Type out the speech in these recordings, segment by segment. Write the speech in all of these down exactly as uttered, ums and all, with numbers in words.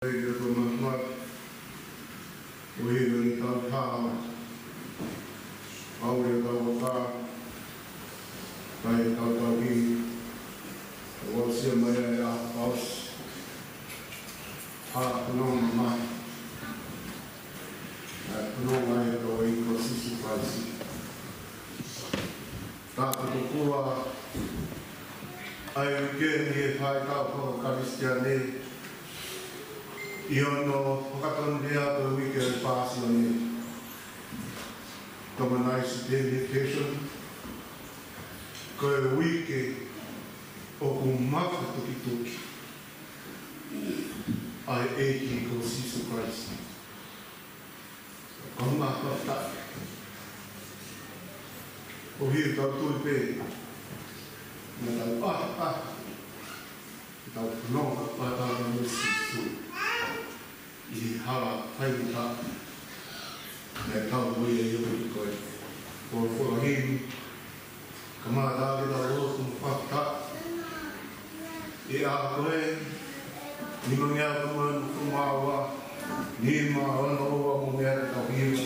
Ko e tau mahumahu, ko e hili ʻetau hao, ʻa e tau vaka, ʻa e tau tauhi, ʻo aʻusia mai ʻa e ʻaho fakaʻosi, ʻa e fononga mai, ʻa e fononga ʻa e tau ʻEiki ko Sīsū Kalaisi. Tāpukukua ʻa e uike ni ʻi he faʻahitaʻu faka-Kalisitiane ʻi hono fakatonulea ko e uike ʻo e Pāsione. Tokoni ʻa e Sipeini Kēsoni, ko e uike ʻoku mafakatukituki ʻa e ʻEiki ko Sīsū Kalaisi. Ko e mahuʻinga ʻo e tau tui pē, naʻa tau ʻahiʻahi, ʻetau fononga fakataha mo Sīsū ʻi he hala faingataʻa naʻe tau mo ia ʻi he uike ko ē. Ko e fuʻu himi, kamata ke tau lotu mo fakataha. ʻI he ʻaho ko ē, nimangeau taha mano ko maua, nima ono ua mo e meʻa ke tau hiva.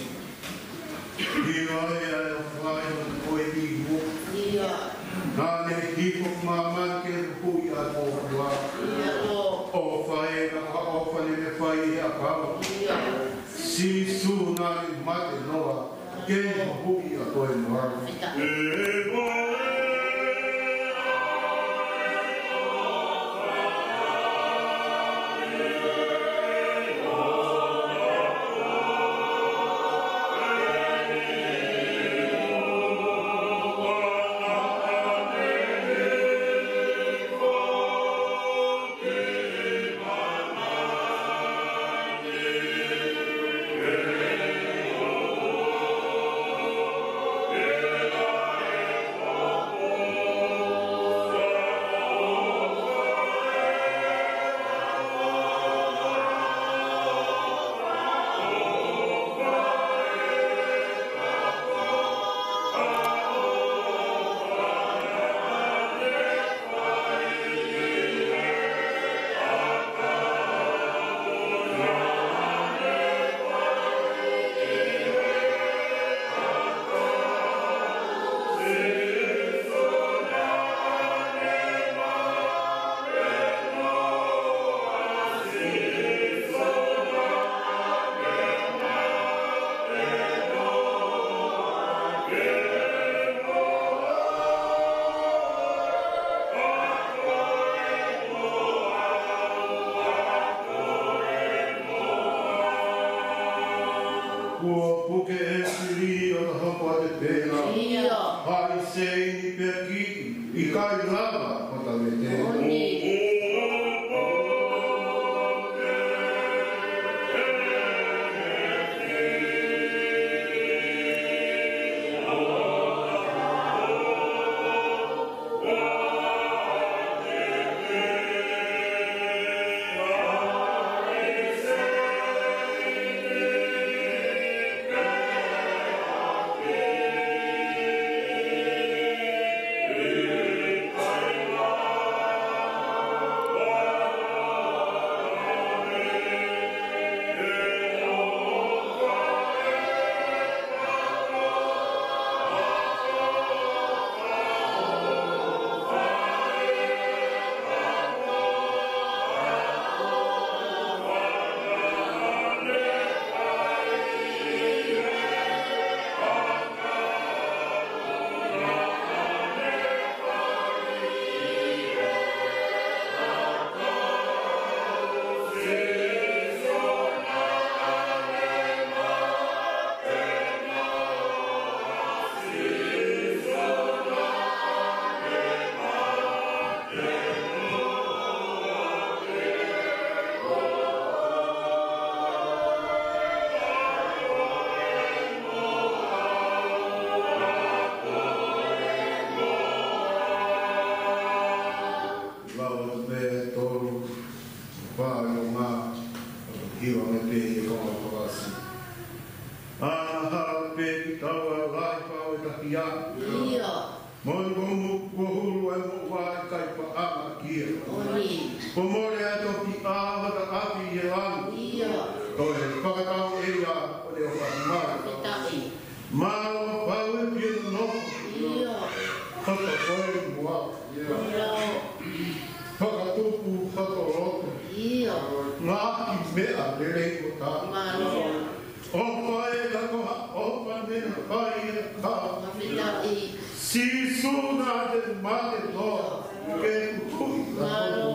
Hiva ʻe ʻa e fai ʻo e iwo. Naʻa ne hifo ki māmani ke huhuʻi ʻa e ʻOtua. ʻOfa ē, ka ʻofa ne ne fai ʻi he ʻakau. Sīsū naʻa ne mate noa, ke huhuʻi ʻa koe mo au. Kuo puke ʻe Sili ʻo na hoko ʻa e pena. ʻIo. Hai sei ni pea ki, ʻikai lava ʻo tau e te. ʻOni. Lau atu pē tolu, fā, ʻi ʻolunga, hiva mai pē ʻi he konga fakaʻosi. ʻA e hala pē ki taua lahi pau e takia. ʻIo. Moʻoni ko muku ko hulu ai mo ua ʻikai paʻanga kia. ʻOni. Kuo mole ʻa e tofiʻa ʻo hota ʻapi ʻi he langi. ʻIo. Ko e fakatau ʻe ia ʻo ne ʻofa mai. Fakafetaʻi. Mālō pau e pio nofo. ʻIo. Hota koe muʻa. ʻIo. Fakatupu hoto loto. ʻIo. Ngaahi meʻa lelei kotoa. Mālō. ʻOfa ē ka ko ha ʻofa ne na fai ʻe ka. Fakafetaʻi. Sīsū naʻa ne mate kotoa ke u kui. Mālō.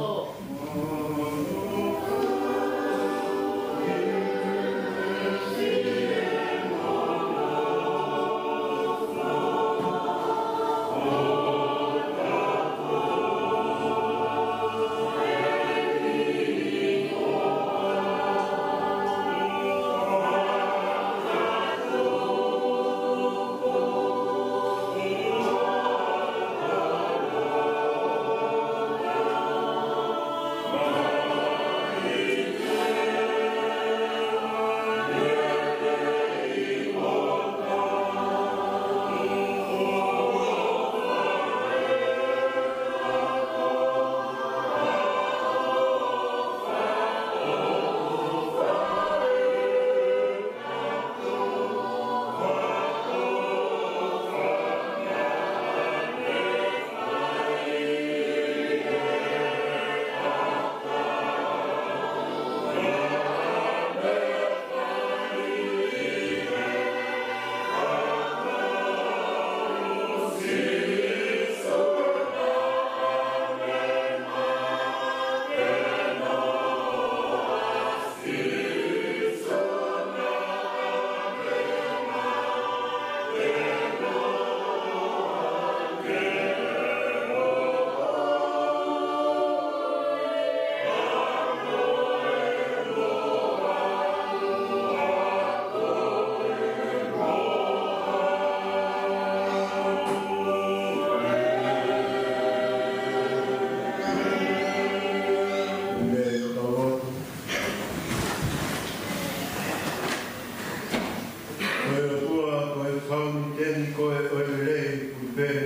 Ko e ʻOtua, ko e Fakamoʻui ko ē ʻo e lelei, ʻoku pehē.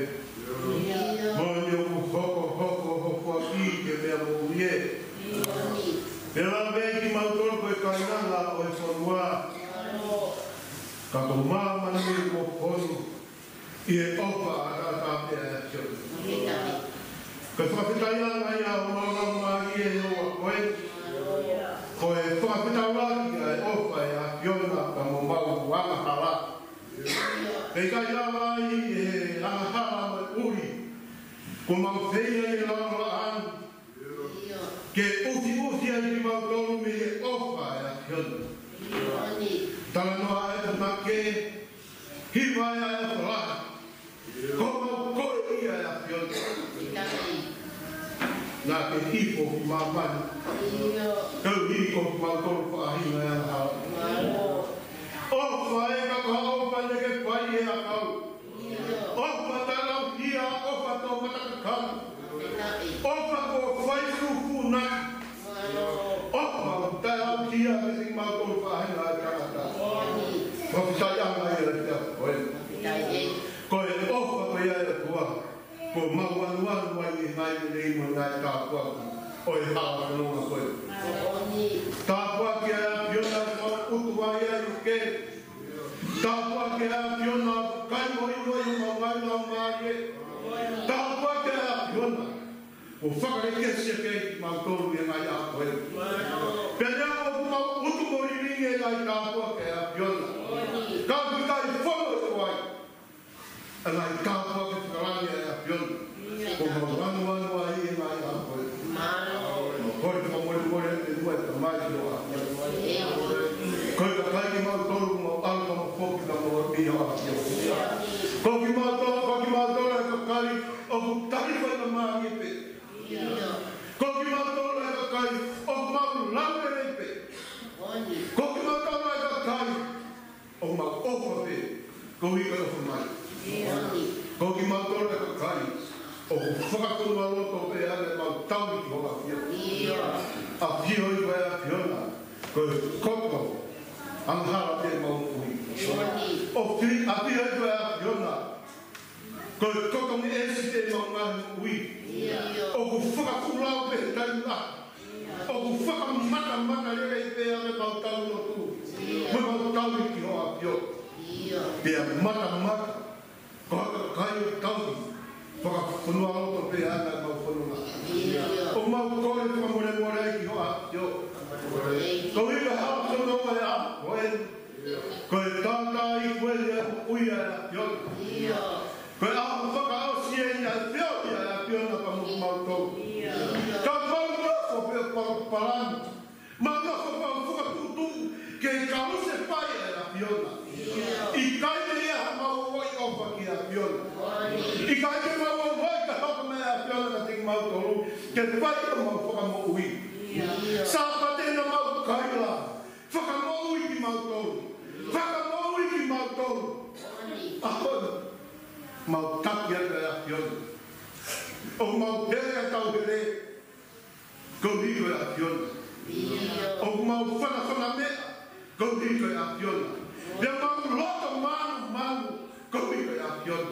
ʻIo. Moʻoni ʻoku hokohoko ho foaki ke meʻa moʻui ē. ʻIo. Pea lave kimautolu ko e kāinga ʻo e fonua. ʻIo. Ka ko māmani kuo fonu ʻi he ʻofa ʻataʻatā pē ʻa e ʻAfiona. Ko e fakafetaʻiʻanga ia ʻo e Laumālie ʻo e ʻOtua ko ē. Ko e fakafetaulaki ʻa e ʻofa ʻa e ʻAfiona ka mo mau angahala. Pea ʻikai lava ai ʻe he angahala mo e ʻuli kuo mau fai ʻi he laumālie ni ke ʻufiʻufi ai kimautolu mei he ʻofa ʻa e ʻAfiona. Talanoa ʻa e tamake, hiva ʻa e ʻofa lahi. Ko mau ko ia ʻa e ʻAfiona. Naʻa ke hifo ki māmani. Kau hifo kimautolu faʻahinga ʻa e angahala. ʻOfa ē ka ko ha ʻofa ne ke fai ʻe he ʻakau. ʻOfa taʻelauhia, ʻofa tō matakakama. ʻOfa kuo fai fufunaki. ʻOfa taʻelauhia ke siʻi mautolu faʻahinga ʻa e tangata. Fakafetaʻiʻanga ia ʻa e ʻAfiona. Ko e ʻofa ko ia ʻa e ʻOtua, kuo mau anuanu ai ʻi he ngaahi lelei mo e ngaahi tāpuaki ʻo e hala fononga ko ē. Tāpuaki ʻa e ʻAfiona ʻoku mau ʻutu ai ʻa e uke. Tāpuaki ʻa e ʻAfiona ʻoku kai mo ʻilo ʻi homau ngaahi laumālie. Tāpuaki ʻa e ʻAfiona kuo fakalekesi ʻaki kimautolu ʻi he ngaahi ʻaho ko ē. Pea neongo ʻoku mau ʻutu mo lilingi ʻa e ngaahi tāpuaki ʻa e ʻAfiona, ka ʻoku ʻikai fono ʻi ai ʻa e ngaahi tāpuaki fakalangi ʻa e ʻAfiona kuo mau anuanu ai ʻi he ngaahi ʻaho ko ē. Ko e fakamolemole atu ʻe Tamai ʻo e ʻAfiona. Ko e kakai kimautolu kuo mau ʻalu ka mau foki ka mau ʻi he ʻAfiona. Ko kimautolu, ko kimautolu ʻa e kakai ʻoku tali faingamālie pē. Ko kimautolu ʻa e kakai ʻoku mau lave pē. Ko kimautolu ʻa e kakai ʻoku mau ʻofa pē koeʻuhi ko e ʻofa mai. Ko kimautolu ʻa e kakai ʻoku fakatuʻuloto pē ʻa ʻemau tauhi ki ho ʻAfio. ʻAfio ʻi he ʻAfiona ko e koto angahala pē ʻemau moʻui. ʻAfio ʻi he ʻAfiona ko e koto ngeʻesi pē ʻemau ngaahi moʻui. ʻOku fakatuʻuloto pē taimi lahi ʻOku fakamatamata lelei pē ʻa ʻemau tau lotu, mo ʻemau tau ki hoʻo ʻAfio. Pea matamata, ko e kakai ʻoku tau fakafonua loto pē ʻa ʻemau fononga. ʻOku mau kole fakamolemole ai ki hoʻo ʻAfio. Koeʻuhi ko e hala fononga ʻa e ʻaho ko eni, ko e tātāiku eni ʻa e moʻui ʻa e ʻAfiona. Ko e ʻaho fakaʻosi eni ʻa e feohi ʻa e ʻAfiona pea mo kimautolu. Ka mau nofo pē ʻo palopalema, mau nofo pē ʻo fakatuʻutuʻu ke kalusefai ʻa e ʻAfiona. ʻIkai ke ʻi ai haʻamau ongoʻi ʻofa ki he ʻAfiona. ʻIkai ke mau ongoʻi ka hoko mai ʻa e ʻAfiona kiate kimautolu ke fai ʻemau fakamoʻui. Sāpate naʻa mau kaila, fakamoʻui kimautolu, fakamoʻui kimautolu. ʻAho ni, mau taki atu ʻa e ʻAfiona. ʻOku mau hele ʻa e tauhele, koeʻuhi ko e ʻAfiona. ʻOku mau fanafana meʻa, koeʻuhi ko e ʻAfiona. Pea mau loto manumanu, koeʻuhi ko e ʻAfiona.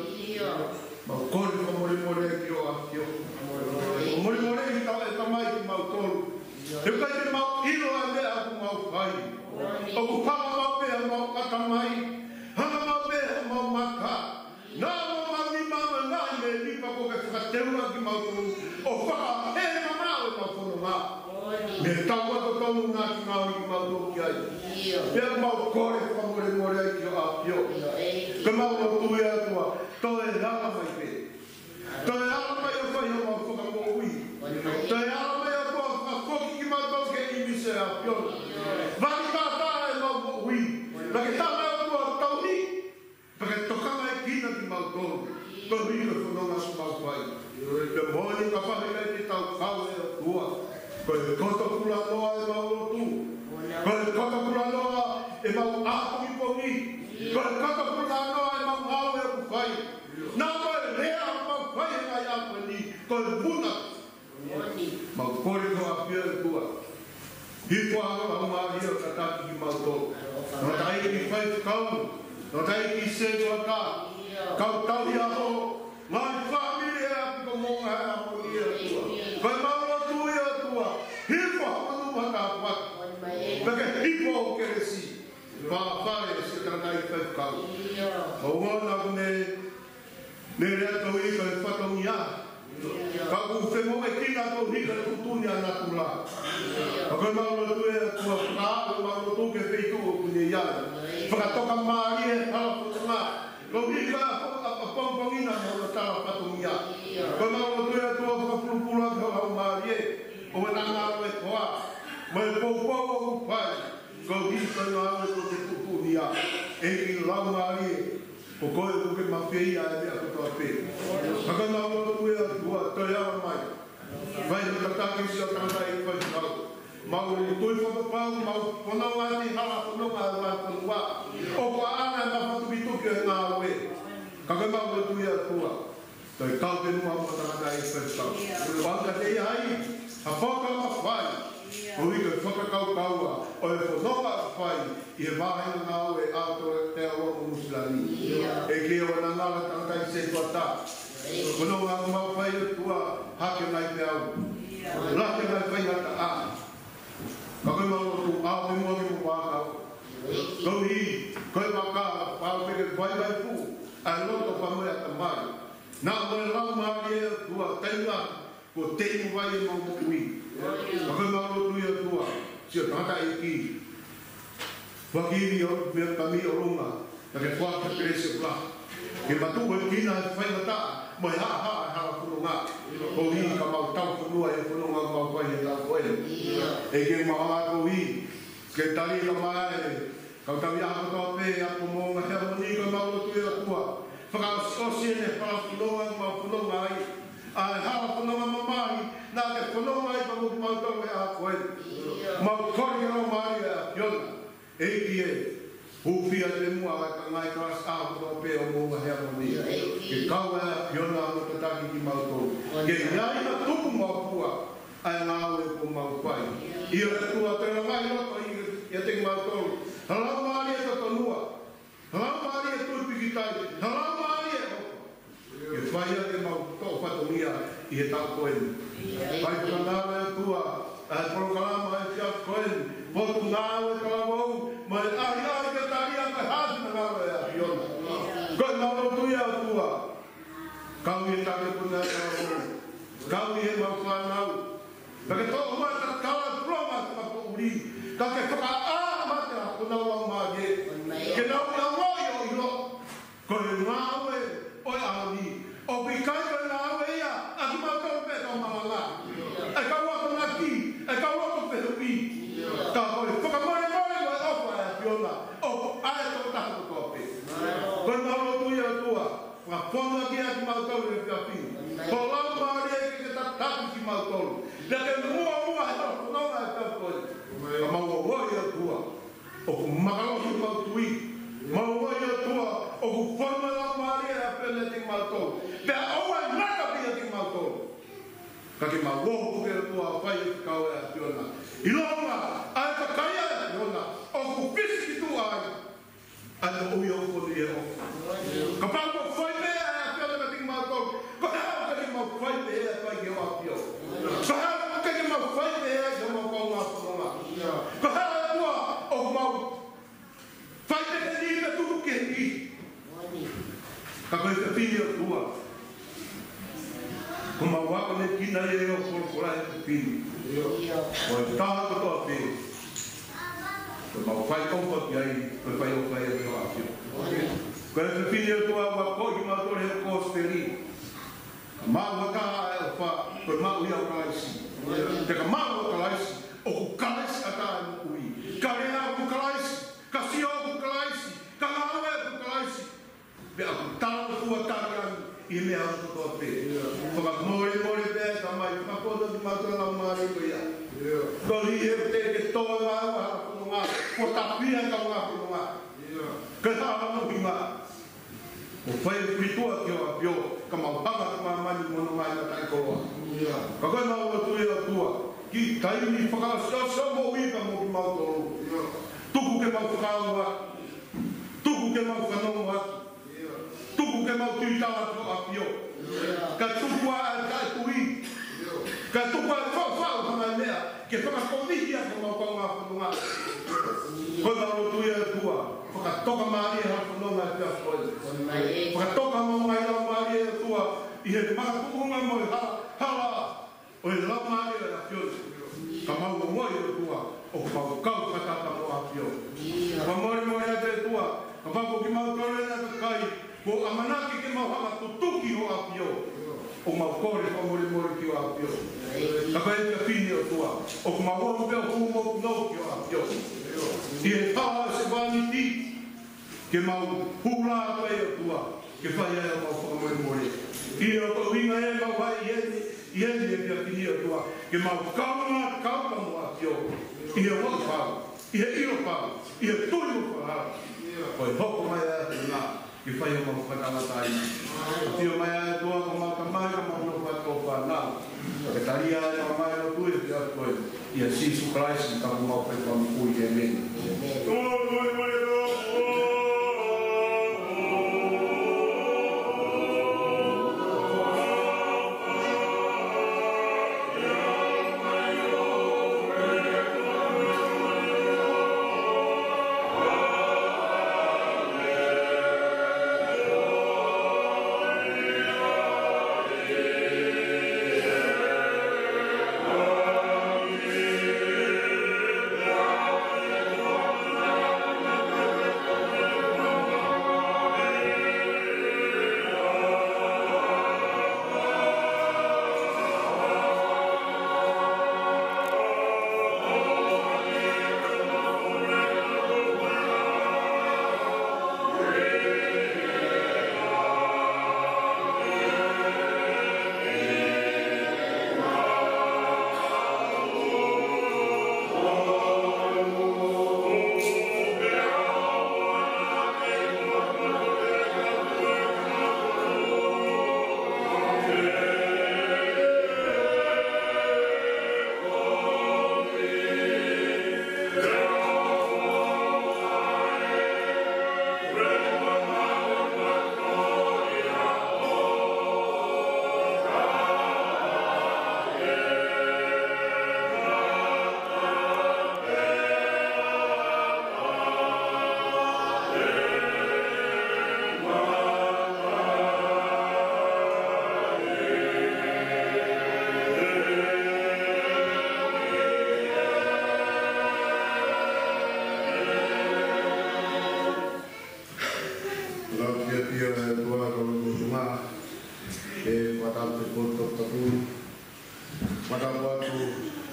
Mau kole fakamolemole ki hoʻo ʻAfio. Fakamolemole ʻi he tau e tamai kimautolu. He ʻikai ke mau ʻilo ʻa e meʻa ʻoku mau fai. ʻOku pala mau pē ʻa mau ʻatamai. Hanga mau pē ʻa mau maka. Naʻa mau nima mo e ngaahi mēmipa kuo ke fakateunga kimautolu ʻo fakahēmana ʻo ʻemau fononga. Mei he tau ʻa totonu naʻa ke ngaohi kimautolu ki ai. Pea mau kole fakamolemole ai ki hoʻo ʻAfio. Ka mau lotu ʻe ʻOtua, toe ala mai pē. Toe ala mai ʻo fai homau fakamoʻui. Toe ala mai ʻOtua ʻo fakafoki kimautolu ki he ʻīmisi ʻo e ʻAfiona. Vali tātā ʻemau moʻui. Naʻa ke hanga ʻOtua ʻo tauhi. Pea ke tokangaekina kimautolu, koeʻuhi ko e fononga ʻoku mau fai. Pea moʻoni kapau ʻe ʻikai te tau kau ʻe ʻOtua, ko e koto kulanoa ʻemau lotu, ko e koto kulanoa ʻemau ʻapongipongi, ko e koto kulanoa ʻemau ngāue ʻoku fai. Naʻa ko e lea ʻoku mau fai he ngaahi ʻaho ni, ko e muna. Mau kole ki hoʻo ʻAfio ʻOtua. Hifo ʻa ho Laumālie ʻo tataki kimautolu. Tangataʻeiki faifekau, tangataʻeiki sētuata, kau tauhi ʻaho, ngaahi fāmili ʻa e ʻapi ko Moʻunga Heamoni ʻOtua. Ko ʻemau lotu ʻOtua, hifo ʻa ho nū matāpua. Pea ke hifo ʻo kelesi. Fafale siʻo tangataʻeiki faifekau. Ko e ʻuhinga naʻa ne Ne lea koeʻuhi ko e fatongia. Ka ʻoku fengoʻekina koeʻuhi ko e tuʻutuʻuni ʻa natula. Ka ko ʻemau lotu ʻe ʻOtua, fakaʻau ʻemau lotu ki he feituʻu ʻoku ne ʻi ai. Fakatoka mālie hala fononga. Koeʻuhi ko e ʻapongipongi naʻa mo e tala fatongia. Ko ʻemau lotu ʻe ʻOtua, fakapulupulu ʻaki ho Laumālie. ʻO ʻena ngāue koā. Mo e poupou ʻoku fai. Koeʻuhi ko e ngāue ko e tuʻutuʻuni ia. ʻEiki Laumālie. Ko koe ʻoku ke mafeia ʻa e meʻa kotoa pē. Ka ko ʻemau lotu ʻe ʻOtua, toe ala mai. Fai ho tataki siʻo tangataʻeiki faifekau. Mau tui fakapapau, mau fononga ʻi he hala fononga ʻa e ʻOtua. ʻOku ʻaʻana ʻa e mafatukituki ʻo e ngāue. Ka ko ʻemau lotu ʻe ʻOtua, toe kau pē muʻa mo e tangataʻeiki faifekau. ʻOua te ke ʻi ai ha poka mafai. Koeʻuhi ko e fakakaukauʻi ʻo e fononga ʻoku fai ʻi he vāhenga ngāue ʻa e ʻAotearoa mo Nuʻusila ni. ʻEiki, ʻoua naʻa ngalo e tangataʻeiki sētuata. Fononga ʻoku mau fai ʻOtua, hake mai pē au. Lahi e ngaahi faingataʻa. Ka ko ʻemau lotu, ʻave muʻa ke mo vākau. Koeʻuhi ko e vaka, pau pē ke vaivai pū ʻa e loto pea mo e ʻatamai. Naʻa mo e Laumālie ʻOtua, taimi lahi kuo teʻi mo vai ʻemau moʻui. Ka ko ʻemau lotu ʻe ʻOtua, siʻo tangataʻeiki. Fakahili ʻo meʻa kami ʻo Roma, naʻa ke foaki ha kelesi ʻoku lahi. Ke matuʻuekina e faingataʻa, mo e haʻahaʻa e hala fononga. Koeʻuhi ka mau tau fonua ʻi he fononga ʻoku mau fai he taʻu ko eni. ʻEiki, mau hanga koeʻuhi ke tali ka mai, kau tauhi ʻaho kotoa pē, ʻa e ʻapi ko Moʻunga Heamoni, ko ʻemau lotu ʻe ʻOtua. Fakaʻosiʻosi ʻene hala fononga ʻoku mau fononga ai. ʻA e hala fononga mamahi, naʻa ke fononga ai pea mo kimautolu he ʻaho ko eni. Mau kole ki ho Laumālie ʻAfiona. ʻEiki ē, hūfia pē muʻa ʻa e ngaahi kalasi ʻaho kotoa pē ʻo Moʻunga Heamoni. Ke kau ʻa e ʻAfiona ʻo tataki kimautolu. Ke ʻi ai ha tupu mo e fua ʻa e ngāue ʻoku mau fai. ʻIo ʻOtua, toe langaʻi loto ʻiate kimautolu ha Laumālie totonua, ha Laumālie tui pikitai, ha Laumālie ʻofa. Ke fai ʻaki ʻemau toʻo fatongia ʻi he taʻu ko eni. Fai fakanāunau ʻOtua, ʻa e polokalama ʻa e efiafi ko eni, potungāue talavou, mo e ʻahiʻahi ke talia ko e hā e finangalo ʻo e ʻAfiona. Ko ʻemau lotu ia ʻOtua, kau ʻi he takiekina ʻo e talavou, kau ʻi heʻemau fānau, pea ke toʻo mai ʻa e tala tulonga ʻa e fakapoʻuli, ka ke fakaʻā mai ʻa e konau laumālie, ke nau ʻiloʻi ʻo ʻilo ko e ngāue ʻo e ʻaho ni ʻoku ʻikai ko e ngāue ia ʻa kimautolu pē kau malanga, ʻa e kau akonaki, ʻa e kau lotu fehuʻi. Ka ko e fakamolemole mo e ʻofa ʻa e ʻAfiona ʻoku ʻa e tokotaha kotoa pē. Ko ʻemau lotu ia ʻOtua, fakafonuʻaki ʻa kimautolu he efiafi ni. Ko ho Laumālie ke ke tataki kimautolu, pea ke muʻomuʻa he fononga ʻo e efiafi ko eni. Ka mau ongoʻi ʻOtua, ʻoku makalohi ʻemau tui. Mau ongoʻi ʻOtua, ʻoku fonu e Laumālie ʻa e ʻAfiona kiate kimautolu, pea ʻoua ʻe ngata pē ʻiate kimautolu, ka ke mau ō pē ʻOtua ʻo fai e fekau ʻa e ʻAfiona. ʻIlonga ʻa e kakai ʻa e ʻAfiona ʻoku fisi ki tuʻa ai ʻa e moʻui ʻoku fonu ʻi he ʻofa. Kapau ʻoku fai pehē ʻa e ʻAfiona kiate kimautolu, ko e hā ʻoku ʻikai ke mau fai pehē ʻa e fai ki hoʻo ʻAfio? Ko e hā ʻoku ʻikai ke mau fai pehē ʻa e ki homau kaungā fononga? Ko e hā ʻOtua ʻoku mau fai pehē ki he niʻihi pea tuku ki he niʻihi? Ka ko e efiafi ni ʻOtua, ko ʻemau akonekina ʻi he ʻofa ʻoku ʻi he efiafi ni, ko e taha kotoa pē, ko ʻemau fai ʻofa ki ai, ko e fai ʻofa ia ki hoʻo ʻAfio. Ko e efiafi ni ʻOtua, ʻoku akoʻi kimautolu ʻe he kosipeli, ka maʻu ha taha ʻa e ʻofa, ko e maʻu ia ʻo Kalaisi. Pea ka maʻu ʻo Kalaisi, ʻoku Kalaisi ʻatā ʻa e moʻui. Ka lea ʻoku Kalaisi, ka sio ʻoku Kalaisi, ka ngāue ʻoku Kalaisi, pea ʻoku talangofua tali ange ʻi he meʻa kotoa pē. Fakamolemole pē Tamai, fakapotoʻi kimautolu ʻe he Laumālie ko ia. Ko e lī he te ke tō e ngāue ʻa e fononga, ko e tapia e kaungā fononga. Ko e hā hono ʻuhinga? ʻO fai e fili tuʻa ki hoʻo ʻAfio, ka mau hanga ki māmani mo hono ngaahi mataʻikoloa. Ka ko ʻemau lotu ia ʻOtua, ki he taimi fakaʻosiʻosi ʻo e moʻui pea mo kimautolu, tuku ke mau fakaongo atu, tuku ke mau fanongo atu, tuku ke mau tuitau atu ki hoʻo ʻAfio. Ka tuku ā ʻa e taʻetui, ka tuku ā ʻa e faʻufaʻu ʻo e ngaahi meʻa ke fakakovihi ʻaki homau kaungā fononga. Ko ʻemau lotu ia ʻOtua, fakatoka mālie ʻa e fononga ʻo e efiafi ni. Fakatoka homau ngaahi laumālie ʻOtua, ʻi he makatuʻunga mo e hala, hala ʻo e Laumālie ʻo e ʻAfio. Ka mau ongoʻi ʻOtua, ʻoku mau kau fakataha mo hoʻo ʻAfio. Fakamolemole atu ʻOtua, kapau ko kimautolu ʻa e kakai kuo ʻamanaki ke mau hanga ʻo tutuki hoʻo ʻAfio, ʻoku mau kole fakamolemole ki hoʻo ʻAfio. Ka ko e efiafi ni ʻOtua, ʻoku mau ō pē ʻo hū moʻoku ki hoʻo ʻAfio. ʻI he hala ʻo e sevāniti, ke mau hū lā pē ʻOtua, ke fai ai ʻemau fakamolemole. ʻI he ʻuhinga ia ʻemau haʻu ʻi heni, ʻi heni he efiafi ni ʻOtua, ke mau kaungā kau pea mo hoʻo ʻAfio, ʻi he ʻofa pau, ʻi he ʻilo pau, ʻi he tui mo e falala. Ko e hoko mai ʻa e ʻAfiona ke fai homau fakatātā. ʻAfio mai ʻa e ʻOtua, ko homau Tamai, ka mau nofo atu ʻo fānau. Ke talia ʻemau ngaahi lotu he efiafi ko eni. ʻIa Sīsū Kalaisi, ko homau Fakamoʻui, ʻēmeni.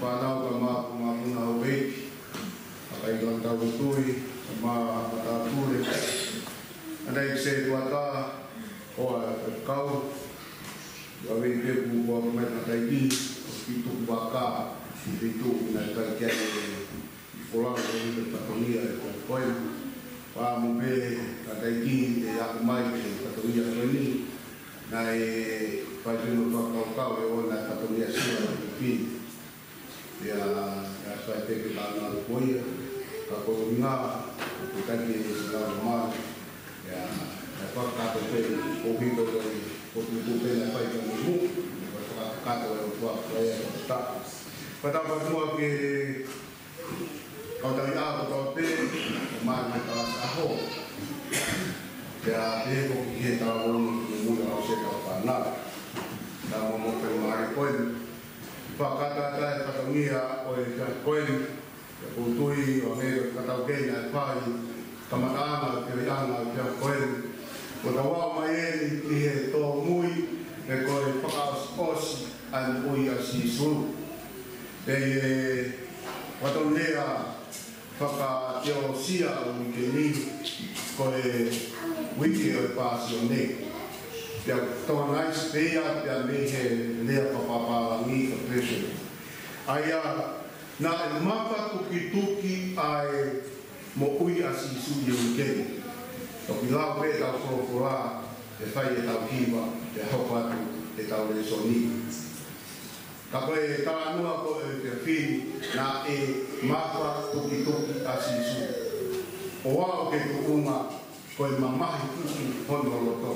Fānau, kae ʻumaʻā ʻa e mapuna ʻo e ʻEiki, ʻa e kakai ʻoku tau tui, kae ʻumaʻā ʻa e matāpule, ʻa e kau sētuata, ʻa e kau, ʻa e kau ʻi he kupu ʻa e tamaiki, ʻo e feituʻu vaka, ʻi he feituʻu naʻe ʻikai ke ʻi ai e folau ʻo e fatongia ʻo e kau ko ē. Pea mo e tamaiki ʻe aʻu mai ki he fatongia ko eni, naʻe fai pē mo e fakakaukau ʻe ʻoua naʻa fatongia sila ʻi he fili. Pea, naʻe fai pē ke tānaki ko ia, ka ko e ʻuhinga, ʻoku ʻikai ke sila ʻo mali. Pea, naʻe fakakakato pē, ko e hiko ko e, ko e tuku pē naʻe fai ka mumu, naʻe fakakakato e ʻOtua ko e ʻOtua. Pea tau fakamuʻa ke kau tau ia ko tau pē, ʻo mai mai ka sa ho. Pea pē ko ki he tau ʻo mumu ʻa e se tau fānau. Tau mo mo pē mai ko ē. Fakatata e fatongia ʻo e fea ko ē. Pea ʻoku ou tui ʻoku ʻi ai e fakataukei naʻe fai, kamataʻanga ʻo e feohiʻanga ʻo e fea ko ē. Ko tau aʻu mai eni ki he tōmui, pe ko e fakaʻosiʻosi ʻa e moʻui ʻa Sīsū. Pea ʻi he fatongia fakateolosia ʻo e uike ni, ko e uike ʻo e Pāsione. Pea tokanga ʻi he pea mei he lea papapālangi ko e Passion. ʻA ia, naʻe mafatukituki ʻa e moʻui ʻa Sīsū ʻi he uike ni. Toki lau pē ʻetau folofola, ʻe fai ʻetau hiva, ʻe hoko atu ʻetau lēsoni. Ka ko e talanoa ko ē ʻo e efiafi ni, naʻe mafatukituki ʻa Sīsū. ʻO aʻu ki he tuʻunga ko e mamahi kuku hono loto.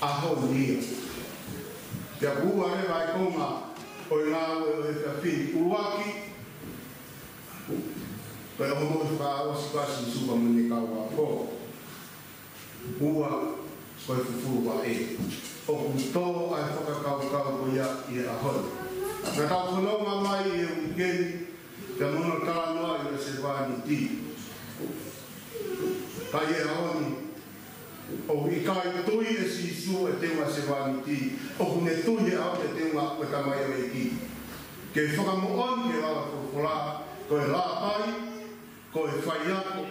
ʻAho ni ia. Pea ʻoku ʻi ai e konga ʻo e ngāue ʻo e efiafi ni. ʻUluaki, ko e ʻohomohe fakaʻosi ʻa Sīsū pea mo ʻene kau ako. Ua, ko e fufulu vaʻe. ʻOku tō ʻa e fakakaukau ko ia ʻi he ʻaho ni. Naʻa tau fanongo mai ʻi he uike ni, pea mo hono talanoaʻi ʻo e sevāniti. Ka ʻi he ʻaho ni, ʻoku ʻikai tui ʻe Sīsū e teunga sevāniti, ʻoku ne tui he ʻaho ni e teunga ʻo e tamaioʻeiki. Ke fakamoʻoni ki he lava folofola, ko e lāpai, ko e faiako,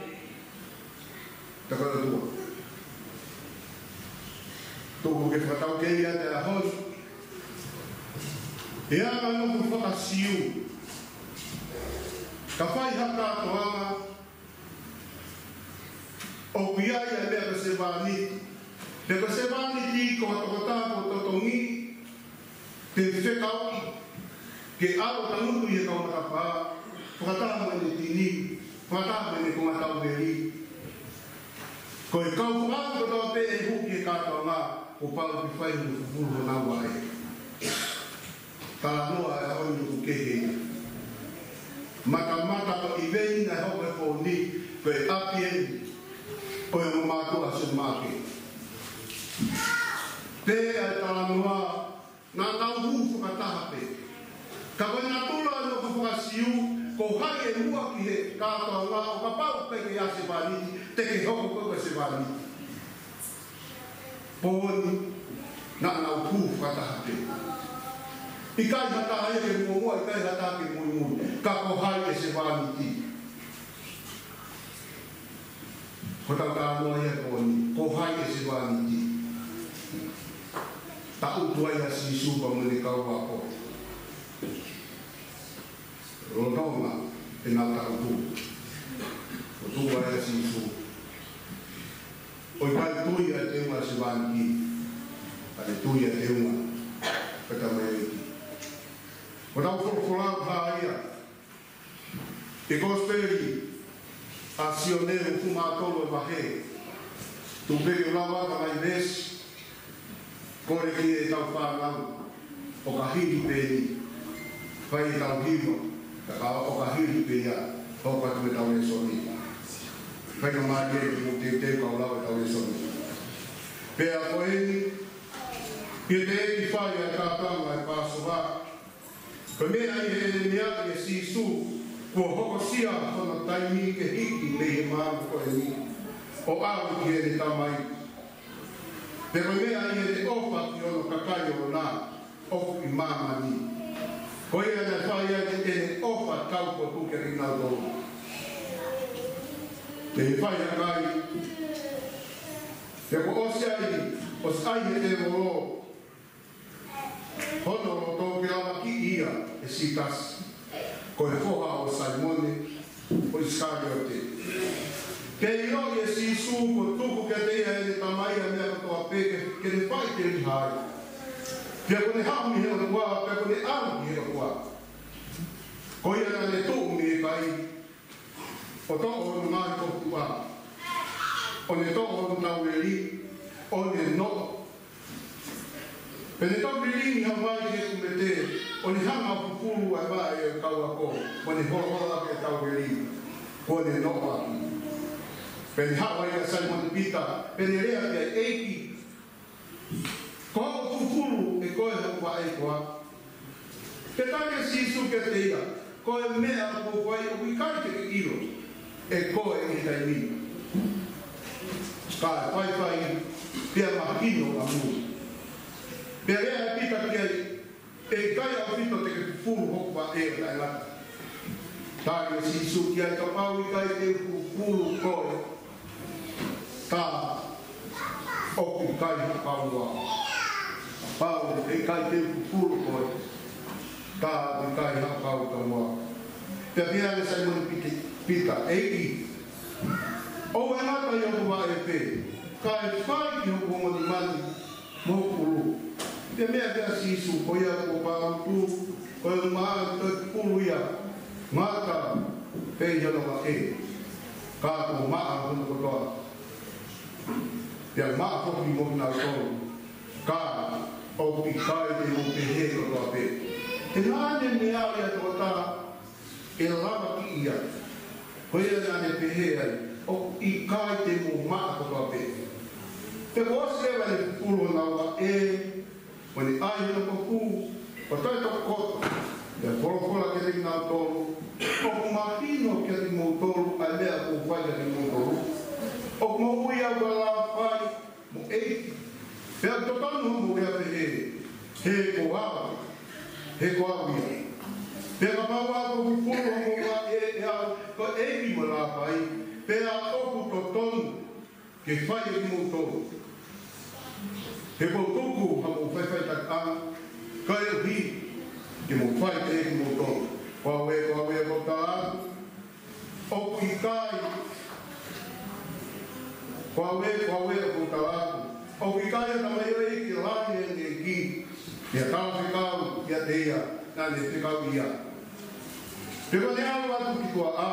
tā ko e ʻOtua. Tuku ke fakataukei ʻa e ʻaho ni. ʻI he anga ʻo e nofo faka-Siu, ka fai ha kātoanga, ʻoku ʻi ai ʻa e meʻa ko e sevāniti. Meʻa ko e sevāniti ko ha tokotaha ʻoku totongi, ke fekauʻi, ke ʻalu ʻo tangutu ʻi he kau matapā, fakataha mo ʻene tini, fakataha mo ʻene konga tauveli. Ko e kau fakaʻamu kotoa pē ʻe hū ki he kātoanga, kuo pau ke fai hono fufulu honau vaʻe. Talanoa ʻa e ʻaho ni ʻoku kehe ia. Matamata ko e ʻiveni naʻe hoko he pō ni, ko e ʻapi eni ʻo e ongo mātuʻa ʻa Sione Maʻake. Pea ʻi he talanoa, naʻa nau hū fakataha pē. Ka ko e natula ʻo e nofo faka-Siu, ko hai ʻe muʻa ki he kātoanga ʻo kapau ʻoku ʻikai ke ʻi ai ha sevāniti, te ke hoko koe ko e sevāniti. Pō ni, naʻa nau hū fakataha pē. ʻIkai ha taha ia ke muʻomuʻa, ʻikai ha taha ke muimui. Ka ko hai e sevāniti? Ko ʻetau talanoa ia ko eni, ko hai e sevāniti? Tangutu ai ʻa Sīsū pea mo ʻene kau ako. Lolotonga ʻenau tangutu, ʻoku tuʻu ai ʻa Sīsū. ʻOku ʻikai tui ʻa e teunga sevāniti, ka ne tui ʻa e teunga ʻo e tamaioʻeiki. Ko ʻetau folofola ʻoku hā ia ʻi he Kosipeli ʻa Sione hongofulu mā tolu e vahe. Tuku pē ke u lau ʻa e veesi, kole ki heʻetau fānau ʻo ka hili pē ni, fai ʻetau hiva, ka ʻo ka hili pē ia, hoko atu ʻetau lēsoni. Faingamālie ke mou teuteu kau lau ʻetau lēsoni. Pea ko eni, ʻi he teʻeki fai ʻa e kātoanga ʻo e Pāsova, ko e meʻa ʻi heʻene meaʻi ʻe Sīsū, kuo hokosia hono taimi ke hiki mei he māmani ko eni, ʻo ʻalu ki heʻene Tamai. Pea ko e meʻa ʻi heʻene ʻofa ki hono kakai ʻoʻona ʻoku ʻi māmani. Ko ia naʻe fai ai ʻene ʻofa taupotu kiate kinautolu. Pea fai ʻa e kai, pea kuo ʻosi ai, ʻosi ʻai ʻe he tēvolo hono loto ke lavakiʻi ia ʻe Siutasi, ko e foha ʻo Saimone ʻo ʻIsikaliote. Pea ʻiloʻi ʻe Sīsū kuo tuku kiate ia ʻe heʻene Tamai ʻa e meʻa kotoa pē ke, ke ne faʻiteliha ai. Pea kuo ne haʻu mei he ʻOtua, pea kuo ne ʻalu ki he ʻOtua. Ko ia naʻa ne tuʻu mei he kai, ʻo toʻo hono ngaahi kofutuʻa, ʻo ne toʻo hono tauveli, ʻo ne noʻo. Pea ne toki lilingi hake mai ki he kumete, ʻo ne hanga ʻo fufulu ʻa e vaʻe ʻo e kau ako, mo ne holohola ʻaki e tauveli, kuo ne noʻo ʻaki. Pea ne haʻu ai kia Saimone Pita, pea ne lea ki ai, ʻEiki, ko hoʻo fufulu ʻe koe hoku vaʻe koā? Pea tali ʻe Sīsū kiate ia, ko e meʻa ʻoku ou fai ʻoku ʻikai te ke ʻilo ʻe koe ʻi he taimi ni, ka ʻe faifai pea mahino ʻamui. Pea lea ʻe Pita ki ai, ʻE ʻikai ʻaupito te ke fufulu hoku vaʻe ʻo taʻengata. Tali ʻe Sīsū ki ai, Kapau ʻe ʻikai te u fufulu koe, tā ʻoku ʻikai haʻo kau au. Kapau ʻe ʻikai te u fufulu koe, tā ʻoku ʻikai haʻo kau au. Pea pehē ange ʻe Saimone Pita, Pita, ʻEiki, ʻoua ʻe ngata ʻi hoku vaʻe pē, ka ʻe fai ki hoku ongo nimani mo hoku ʻulu. Pea meʻa kia Sīsū, Ko ia kuo pāutu, ko e maʻa ʻe toko tolu ia, ngata pē ʻi hono vaʻe, ka kuo maʻa hono kotoa. Pea maʻa foki mo kinautolu, ka ʻoku ʻikai te mou pehē kotoa pē. He naʻa ne meaʻi ʻa e tokotaha ʻe lavakiʻi ia. Ko ia naʻa ne pehē ai, ʻOku ʻikai te mou maʻa kotoa pē. Pea kuo ʻosi leva ʻene fufulu honau vaʻe, mo ne ʻai hono kofu, ʻo toe tokoto, pea folofola kiate kinautolu, ʻOku mahino kiate kimoutolu ʻa e meʻa kuo u fai kiate kimoutolu? ʻOku mou ui au ko e Lāpai mo e ʻEiki. Pea ʻoku totonu hoʻomou lea pehē, He ko au, he ko au ia. Pea kapau ʻoku fufulu hoʻomou vaʻe ʻe au ko e ʻEiki mo e Lāpai, pea ʻoku totonu ke fai ʻe kimoutolu, he kuo u tuku haʻamou faʻifaʻitakiʻanga, kae ʻuhi ke mou fai pehē kimoutolu. Ko au ē, ko au ē, ʻoku ou tala atu, ʻOku ʻikai, ko au ē, ko au ē, ʻoku ou tala atu, ʻOku ʻikai ha tamaioʻeiki ke langa ʻene ʻeiki, pea talafekau kiate ia naʻa ne fekauʻi ia. Pea kuo ne ʻalu atu ki tuaʻā,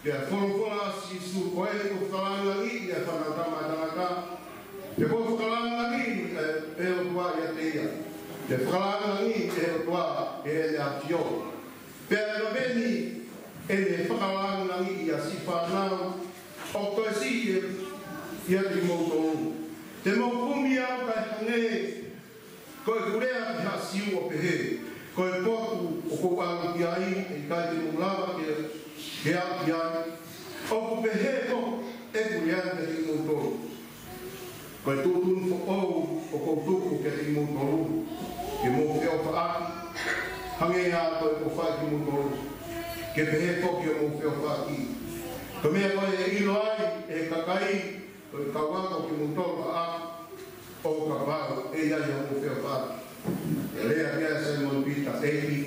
pea folofola ʻa Sīsū, Ko ia kuo fakalāngilangiʻi ʻa e Fanautama ʻa e Tangata, pea kuo fakalāngilangiʻi ʻe he ʻOtua ʻiate ia, pea fakalāngilangiʻi ʻe he ʻOtua ʻa ʻEne ʻAfio. Pea ʻe laveni ʻene fakalāngilangiʻi ʻa siʻi fānau ʻoku toe siʻi ʻiate kimoutolu. Te mou kumi au kae hangē ko ʻeku lea ki haʻa Siu ʻo pehē, Ko e potu ʻoku ou ʻalu ki ai, ʻe ʻikai te mou lava ke, ke aʻu ki ai. ʻOku pehē foki ʻeku lea kiate kimoutolu. Ko e tuʻutuʻuni foʻou ʻoku ou tuku kiate kimoutolu, ke mou feʻofaʻaki, hangē ā ko ʻeku ʻofa kiate kimoutolu, ke pehē foki ʻoku mou feʻofaʻaki. Ko e meʻa ko ē ʻe ʻilo ai ʻe he kakai ko e kau ako kimoutolu ʻaʻaku, ʻo kapau ʻe ʻi ai hoʻomou feʻofaʻaki. Pea lea pē ʻa Saimone Pita, ʻEiki,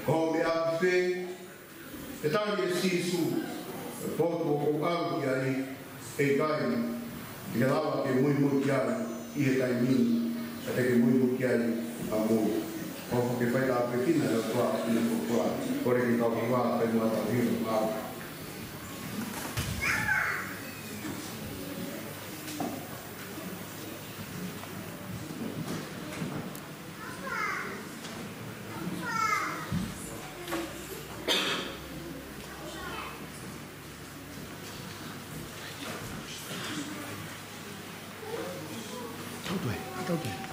ko e meʻa ʻaupito pē? Pea tali ʻe Sīsū, Ko e potu ʻoku ou ʻalu ki ai, ʻe ʻikai te ke lava ke muimui ki ai ʻi he taimi ni, ka te ke muimui ki ai ʻamui. ʻOfa ke fai tāpuekina ʻe he ʻOtua ʻa e ʻOtua. Kole ke tau kau ai pē mo e tau hilo mau. Tau toe, tau toe.